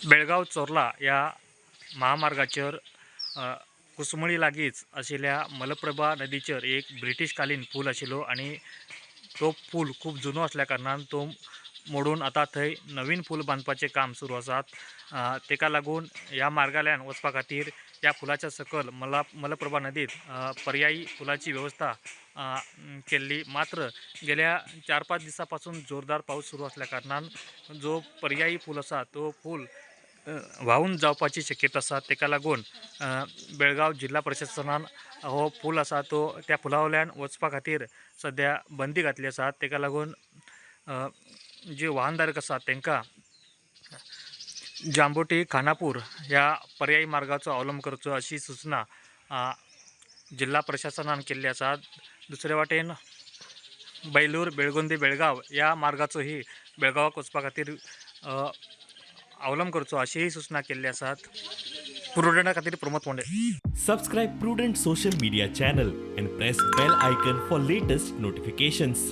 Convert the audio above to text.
बेळगांव चोर्ला ह्या महामार्गाचेर कुसमळी लागींच आशिल्ल्या मलप्रभा नदीचेर एक ब्रिटीशकालीन पूल आशिल्लो आनी तो पूल खूब जुनो आसल्या कारणान तो मोडून आतां थंय नवीन पूल बांदपाचें काम सुरू आसात. तेका लागून ह्या मार्गांतल्यान वचपा खातीर ह्या पुलाच्या सकयल मलप्रभा नदीत पर्यायी पुलाची वेवस्था केल्ली. मात्र गेल्या 4-5 दिसां पासून जोरदार पावस सुरू आसल्या कारणान जो पर्यायी पूल आसा तो पूल व्हांवून जावपाची शक्यता आसा. तेका लागून बेळगांव जिल्हा प्रशासनान हो पूल आसा तो त्या पुला वयल्यान वचपा खातीर सद्या बंदी घातली आसा. तेका लागून जे वाहनधारक आसात तांकां जांबोटी खानापूर ह्या पर्यायी मार्गाचो अवलंब करचो अशी सूचना जिल्हा प्रशासनान केल्ली आसा. दुसरे वाटेन बैलूर बेळगोंदी बेळगांव ह्या मार्गाचोही बेळगांवाक वचपा खातीर अवलंब करचो अशीय सूचना केल्ली आसात. प्रुडंटा खातीर प्रमोद फोंडे. Subscribe Prudent social media channel and press bell icon for latest notifications.